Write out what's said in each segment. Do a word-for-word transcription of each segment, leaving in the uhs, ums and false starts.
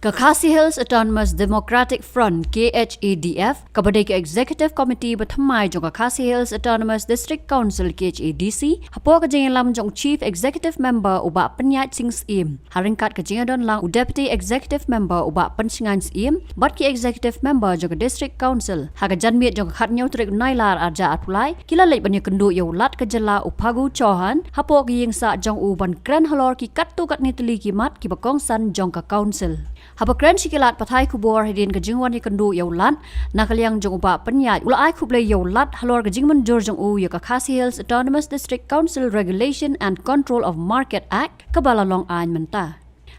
Ka Khasi Hills Autonomous Democratic Front, K H A D F, kaba dei ka Executive Committee ba thymmai jong ka Khasi Hills Autonomous District Council, K H A D C, hapoh ka jingïalam jong Chief Executive Member u Bah Pynïaid Sing Syiem, ha ryngkat ka jingïadon lang u Deputy Executive Member u Bah Pynshngain Syiem, bad ki Executive Member jong ka District Council, ha ka janmiet jong ka khatnïew tarik Nailar arhajar arphew lai, ki la leit ban ïakynduh ïa u Lat ka jylla u Phagu Chauhan, hapoh ka ïing sah jong u ban kren halor ki katto katne tylli ki mat kiba kongsan jong ka Council. Haba kren sha ki lad pathai khubor hadien ka jingwan ïakynduh ïa u Lat, na ka liang jong u Bah Pynïaid u la ai khublei ïa u Lat halor ka jingmynjur jong u ïa ka Khasi Hills Autonomous District Council Regulation and Control of Market Act, kaba la long aiñ mynta.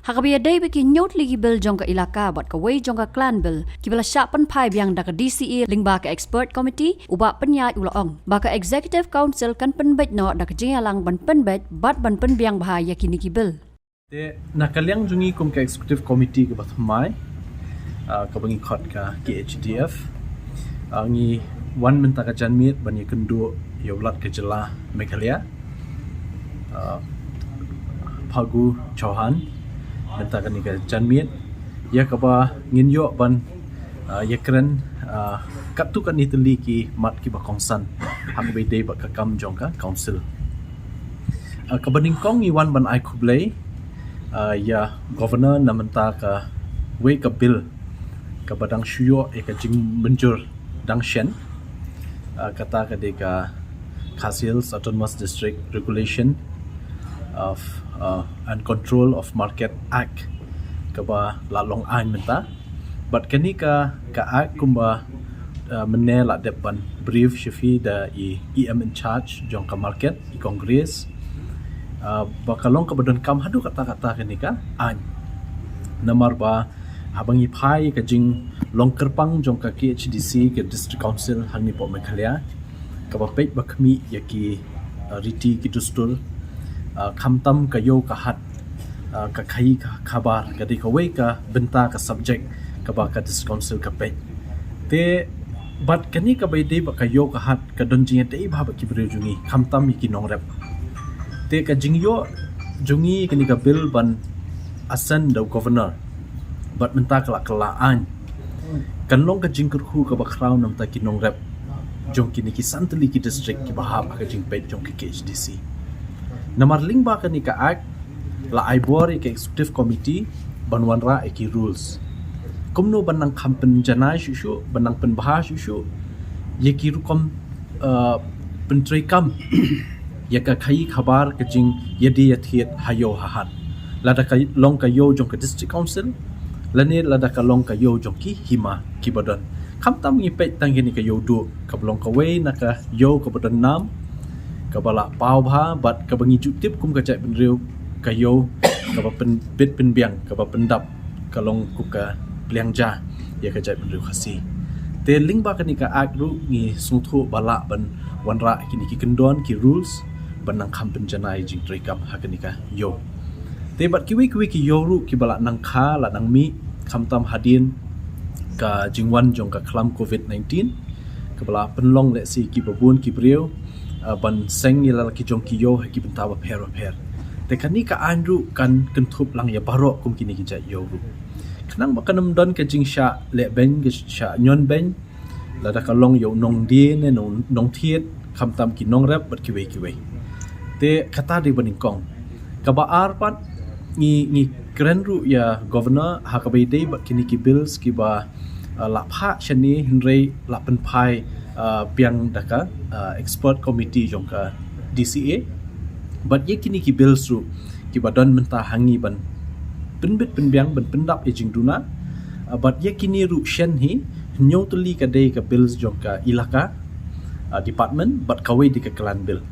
Ha kaba ïadei bad ki hynñiew tylli ki bill jong ka ilaka bad kawei jong ka clan bill, kiba la shah pynphai biang da ka D C A lyngba ka Expert Committee, u Bah Pynïaid u la ong ba ka Executive Council kan pynbeit noh da ka jingïalang ban pynbeit bad ban pynbiang bha ïa kine ki bill. Te na ka liang jong ngi kum ka Executive Committee kaba thymmai, ah, kaba ngi khot ka K H A D F, ah, ngi wan mynta ka janmiet ban ïakynduh ïa u Lat ka jylla Meghalaya, ah, Phagu Chauhan, mynta kane ka janmiet, ïa kaba ngin ïoh ban, ah, ïakren, ah, katto katne tylli ki mat kiba kongsan ha kaba ïadei bad ka kam jong ka Council. Ah, kaba nyngkong ngi wan ban ai khublei, ah, ïa Governor na mynta kawei ka bill kaba dang shu ïoh ïa ka jingmynjur dang shen. Ah, kata ka dei ka Khasi Hills Autonomous District Regulation of, ah, and Control of Market Act, kaba la long aiñ mynta. Bad kane ka, ka Act kumba, ah, mynne la dep ban brief sha phi da i E M in charge jong ka market, i Kong Grace, ah, ba ka long kaba donkam haduh katta katta kane ka aiñ. Namar ba haba ngi phai ka jinglong kyrpang jong ka K H A D C, ka District Council hangne hapoh Meghalaya, kaba peit ba khmih ïa ki, ah, riti ki dustur, ah, khamtam ka ïew ka hat, ah, ka khaïi ka khabar, ka dei kawei ka bynta, ka subject kaba ka District Council ka peit. Te bad kane kaba ïadei bad ka ïew ka hat ka don jingïadei bha bad ki briew jong ngi, khamtam ïa ki nongrep. Te ka jingïoh jong ngi kane ka bill ban assent da u Governor, bad mynta ka la kylla aiñ, kan long ka jingkyrkhu kaba khraw na bynta ki nongrep jong kine ki san tylli ki district kiba hap ha ka jingpeit jong ka K H A D C. Namar lyngba kane ka Act la ai bor ïa ka Executive Committee ban wanrah ïa ki rules kumno ban nang kham pynjanai shuh shuh, ban nang pynbha shuh shuh ïa ki rukom, ah, pyntreikam ïa ka khaïi khabar, ka jingïadie ïathied ha ïew ha hat, lada ka long ka ïew jong ka District Council lane lada ka long ka ïew jong ki hima kiba don. Khamtam ngi peit tang kane ka ïew duh, kaba long kawei na ka ïew kaba don nam, kaba la paw bha bad kaba ngi ju tip kum ka jaitbynriew ka ïew kaba pynbit pynbiang, kaba pyndap, ka long kum ka pliang ja ïa ka jaitbynriew Khasi. Te lyngba kane ka Act ruh ngi sngewthuh ba lah ban wanrah kine ki kyndon, ki rules, ban nang kham pynjanai jingtreikam ha kane ka ïew. Te bad kiwei kiwei ki ïew ruh kiba la nang kha, la nang mih, khamtam hadien ka jingwan jong ka khlam Covid nineteen, kaba la pynlong lehse kiba bun ki briew, ah, ban seng ïa la ki jong ki ïew ha ki bynta bapher bapher. Te kane ka aiñ ruh kan kynthup lang ïa baroh kum kine ki jait ïew ruh. Khnang ba kan ym don ka jingshah lehbeiñ, ka shah ñion beiñ, lada ka long ïa u nongdie ne nong, nongthied, khamtam ki nongrep bad kiwei kiwei. Te kata dei ba nyngkong. Kaba ar pat, ngi, ngi kren ruh ïa Governor ha kaba ïadei bad kine ki bills kiba, ah, la phah shane hynrei la pynphai, ah, biang da ka, ah, Expert Committee jong ka D C A. Bad ïa kine ki bills ruh kiba don mynta ha ngi ban pynbit pynbiang, ban pyndap ïa jingduna. Ah, bad ïa kine ruh shen hi, hynñiew tylli ka dei ka bills jong ka ilaka, ah, department, bad kawei dei ka clan bill.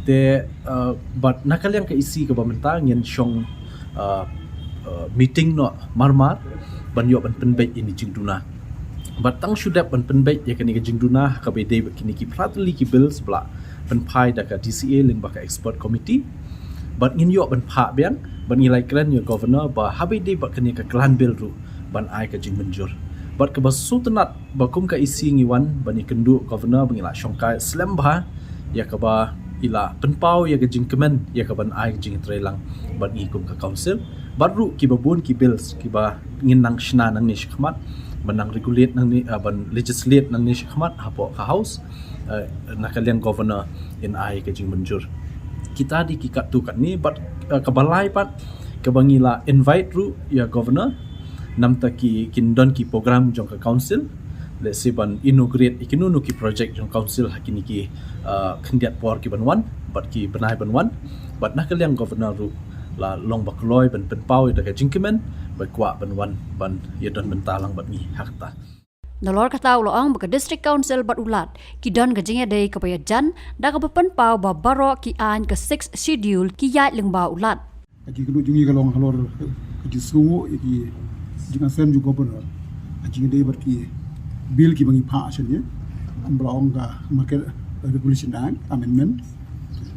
Te, ah, bad na ka liang ka E C kaba mynta ngin shong, ah, ah, meeting noh marmar ban ïoh ban pynbeit ïa kine jingduna. Bad tang shu dep ban pynbeit ïa kane ka jingduna ha kaba ïadei bad kine ki phra tylli ki bills ba la pynphai da ka D C A lyngba ka Expert Committee. Bad ngin ïoh ban phah biang, bad ngi la kren ïa Governor ba haba ïadei bad kane ka clan bill ruh ban ai ka jingmynjur. Bad kaba sngewtynnat ba kum ka E C ngi wan ban ïakynduh Governor ba ngi la shongkai slem bha ïa kaba Ki la pynpaw ïa ka jingkmen ïa ka ban ai ka jingtreilang bad ngi kum ka council. Bad ruh kiba bun ki bills kiba ngin nang shna nangne shakhmat, ban nang regulate nangne, ah, ban legislate nangne shakhmat hapoh ka house, eh, na ka liang governor yn ai ka jingmynjur. Kita dei ki katto katne, bad, eh, kaba lai pat kaba ngi la invite ruh ïa governor, namta ki, kin don ki program jong ka council, let's say ban inaugurate ïa kino kino ki project jong council ha kine ki, uh, khyndiat por ki ban wan bad ki bnai ban wan. Bad na ka liang governor ruh la long ba kloi ban pynpaw ïa ka jingkmen, ba kwah ban wan ban ïa don bynta lang bad ngi ha kata. Nalor kata u la ong ba ka District Council bad u Lat ki don ka jingïadei kaba ïajan da kaba pynpaw ba baroh ki aiñ ka Sixth Schedule ki ïaid lyngba u Lat. Ka jingkynduh jong ngi ka long halor ka jingsngewnguh ïa ki jingïaseng jong governor ha ka jingïadei bad ki bill kiba ngi phah shen ïa, kumba la ong ka Market Regulation Act Amendment.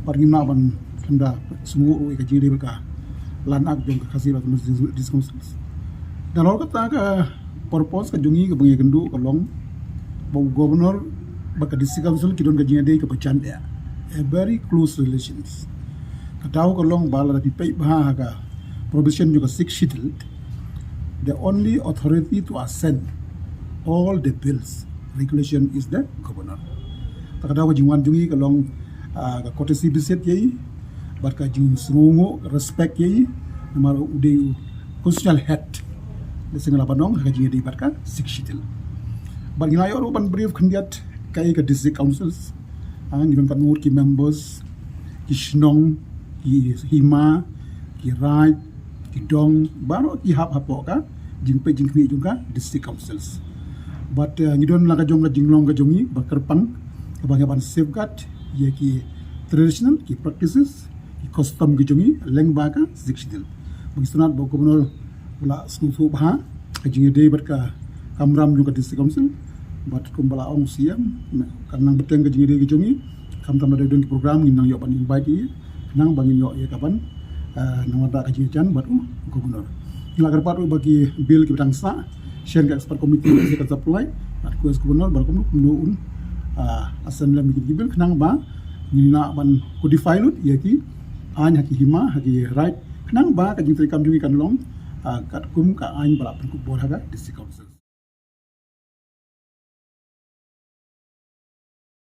Bad ngim lah ban kynduh sngewnguh ïa ka jingïadei bad ka Land Act jong ka Khasi Hills Autonomous District Council. Nalor kata ka purpose ka jong ngi kaba ngi ïakynduh ka long ba u governor bad ka District Council ki don ka jingïadei kaba jan eh, a very close relations. Ka daw ka long ba lada phi peit bha ha ka provision jong ka Sixth Schedule, the only authority to assent all the bills regulation is the governor. Ta ka daw ka jingwan jong ngi ka long, ah, ka courtesy visit ïa i, bad ka jingsngewnguh, respect ïa i, namar u dei u constitutional head. Lehse nga lah ban ong ha ka jingïadei bad ka Sixth Schedule. Bad ngi la ïoh ruh ban brief khyndiat kaei ka District Councils. Ah, ngi don katno ngut ki members, ki shnong, ki hima, ki raid, ki dong, baroh ki hap hapoh ka jingpeit jingkhmih jong ka District Councils. Bad, eh, ngi don la ka jong ka jinglong ka jong ngi ba kyrpang kaba ngi ban safeguard ïa ki traditional, ki practices, ki custom ki jong ngi lyngba ka Sixth Schedule. Ba ngi sngewtynnat ba u governor u la sngewthuh bha ha ka jingïadei bad ka kamram jong ka District Council. Bad kumba la ong u C M, kan nang bteng ka jingïadei ka jong ngi, khamtam lada don ki program ngin nang ïoh ban invite ïa i, khnang ba ngin ïoh ïa ka ban, eh, nang wanrah ka jingïajan bad u governor. Ngi la kyrpad ruh ba ki bill kiba dang sah shen ka expert committee ïa ka supply, bad request governor ba kumno kumno un, ah, assent lem ïa ki bill khnang ba ngin lah ban codify lut ïa ki aiñ ha ki hima, ha ki raid, khnang ba ka jingtreikam jong ngi kan long, ah, katkum ka aiñ ba la pynkup bor ha ka District Council.